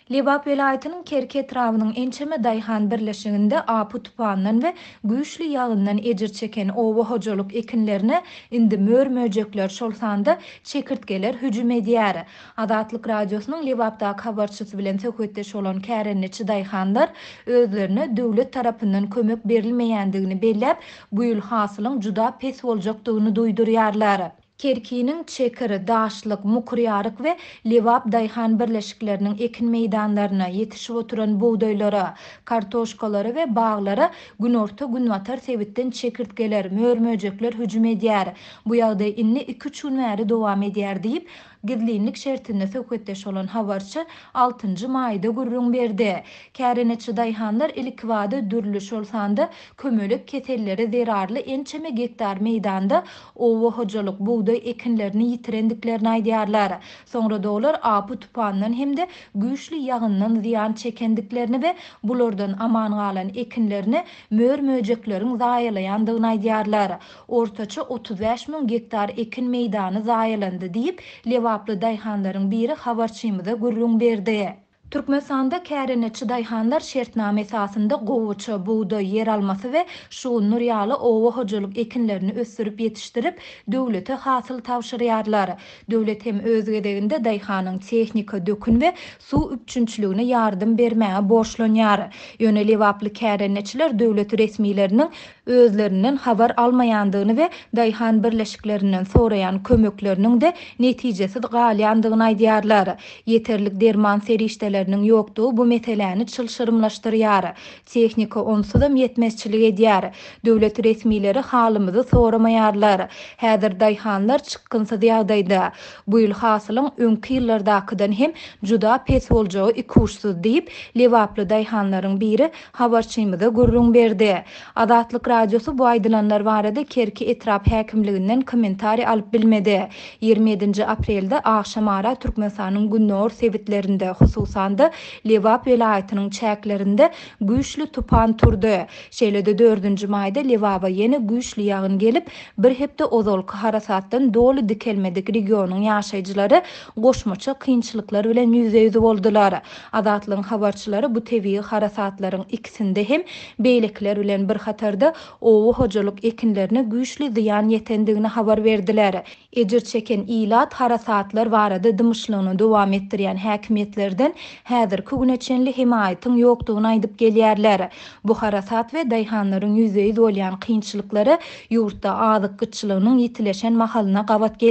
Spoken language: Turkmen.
Lebap welaýatynyň Kerki etrabynyň ençeme daýhan birleşiginde apy-tupandan we güýçli ýagyndan ejir çeken oba hojalyk ekinlerine indi mör-möjekler, şol sanda çekirtgeler hüjüm edýär. Azatlyk Radiosynyň Lebapdaky habarçysy bilen söhbetdeş bolan kärendeçi daýhanlar özlerine döwlet tarapyndan kömek berilmeýändigini belläp, bu ýyl hasylyň juda pes boljakdygyny duýdurýarlar. Kerkiniň Çekir, Daşlyk, Mukurýaryk we Lebap daýhan birleşikleriniň ekin meýdanlaryna, ýetişip oturan bugdaýlara, kartoşkalara we baglara günorta-günbatar sebitden çekirtgeler, mör-möjekler hüjüm edýär. Bu ýagdaý indi iki-üç gün bäri dowam edýär diýip, gizlinlik şertinde söhbetdeş bolan habarçy altynjy maýda gürrüň berdi. Kärendeçi daýhanlar ilkibada dürli, şol sanda kömelek keselleri zerarly ençeme gektar meýdanda oba hojalyk bugdaý ekinlerini ýitirendiklerini aýdýarlar. Soňra-da olar apy-tupandan hem-de güýçli ýagyndan zyýan çekendiklerini we bulardan aman galan ekinlerini mör-möjekleriň zaýalaýandygyny aýdýarlar. Ortaça 35 000 gektar ekin meýdany zaýalandy diýip, lebaply daýhanlaryň biri habarçymyza gürrüň berdi. Türkmenistanda kärendeçi daýhanlar şertnama esasynda gowaça, bugdaý, ýeralmasy we şugundyr ýaly oba hojalyk ekinlerini ösdürip ýetişdirip, döwlete hasyl tabşyrýarlar. Döwlet hem öz gezeginde daýhanyň tehnika, dökün we suw üpjünçiligine ýardam bermäge borçlanýar. Ýöne lebaply kärendeçiler döwlet resmileriniň özlerinden habar almaýandygyny we daýhan birleşiklerinden soraýan kömekleriniň-de netijesiz galýandygyny aýdýarlar. Ýeterlik derman serişdeleriniň ýokdugy bu meseläni çylşyrymlaşdyrýar. Tehnika onsuzam ýetmezçilik edýär. Döwlet resmileri halymyzy soramaýarlar. Häzir daýhanlar çykgynsyz ýagdaýda. Bu ýyl hasylyň öňki ýyllardakydan hem juda pes boljagy ikuçsuz diýip, lebaply daýhanlaryň biri habarçymyza gürrüň berdi. Azatlyk Radiosy bu aýdylanlar barada Kerki etrap häkimliginden kommentariý alyp bilmedi. 27-nji aprelde agşamara Türkmenistanyň gündogar sebitlerinde, hususan-da, Lebap welaýatynyň çäklerinde güýçli tupan turdy. Şeýle-de dördünji maýda Lebaba ýene güýçli ýagyn gelip, bir hepde ozalky harasatdan doly dikelmedik regionyň ýaşaýjylary goşmaça kynçylyklar bilen ýüzbe-ýüz boldular. Azatlygyň habarçylary bu tebigy harasatlaryň ikisinde hem beýlekiler bilen bir hatarda oba hojalyk ekinlerine güýçli zyýan ýetendigini habar berdiler. Ejir çeken ilat harasatlar barada dymyşlygyny dowam etdirýän häkimiýetlerden häzirki güne çenli hemaýatyň ýokdugyny aýdyp gelýärler. Bu harasat we daýhanlaryň ýüzbe-ýüz bolýan kynçylyklary ýurtda azyk gytçylygynyň ýitileşen mahalyna gabat geldi.